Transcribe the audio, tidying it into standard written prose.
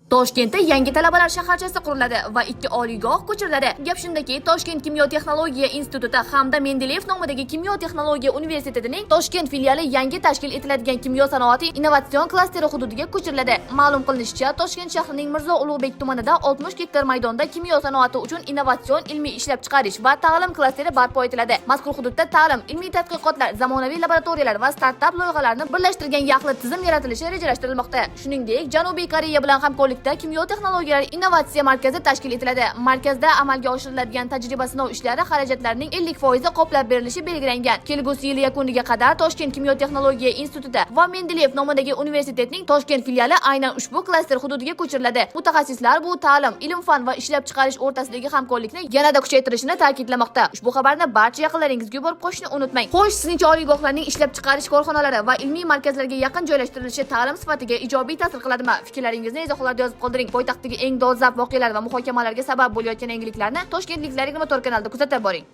Toshkentda yangi talabalar shaharchasi quriladi va ikki oliygoh ko'chiriladi. Gap shundaki, Toshkent kimyo texnologiya instituti hamda Mendeleyev nomidagi Kimyo texnologiya universitetining Toshkent filiali yangi tashkil etiladigan kimyo sanoati innovatsion klasteri hududiga ko'chiriladi. Ma'lum qilinishicha, Toshkent shahrining Mirzo Ulug'bek tumanida 60 gektar maydonda kimyo sanoati uchun innovatsion ilmiy ishlab chiqarish va ta'lim klasteri barpo etiladi. Mazkur hududda ta'lim, ilmiy tadqiqotlar, zamonaviy laboratoriyalar va startap loyihalarini birlashtirgan yaxlit tizim yaratilishi rejalashtirilmoqda. Shuningdek, Janubiy Koreya bilan hamkorlikda kimyo texnologiyalari innovatsiya markazi tashkil etiladi. Markazda amalga oshiriladigan tajriba sinov ishlari xarajatlarining 50% qoplab berilishi belgilangan. Kelgusi yil yakuniga qadar Toshkent kimyo texnologiya instituti va Mendeleyev nomidagi universitetning Toshkent filiali aynan ushbu klaster hududiga ko'chiriladi. Mutaxassislar bu ta'lim, ilm-fan va ishlab chiqarish o'rtasidagi hamkorlikni yanada kuchaytirishini ta'kidlamoqda. Ushbu xabarni barcha yaqinlaringizga yuborib qo'yishni unutmang. Xo'sh, sizningcha oliygohlarning ishlab chiqarish korxonalari va ilmiy markazlarga yaqin joylashtirilishi ta'lim sifatiga ijobiy ta'sir qiladimi? Fikrlaringizni izohlarda yozib qoldiring. Poytaxtdagi eng dolzarb voqealar va muhokamalarga sabab bo'layotgan yangiliklarni Toshkentliklar 24 kanalida kuzatib boring.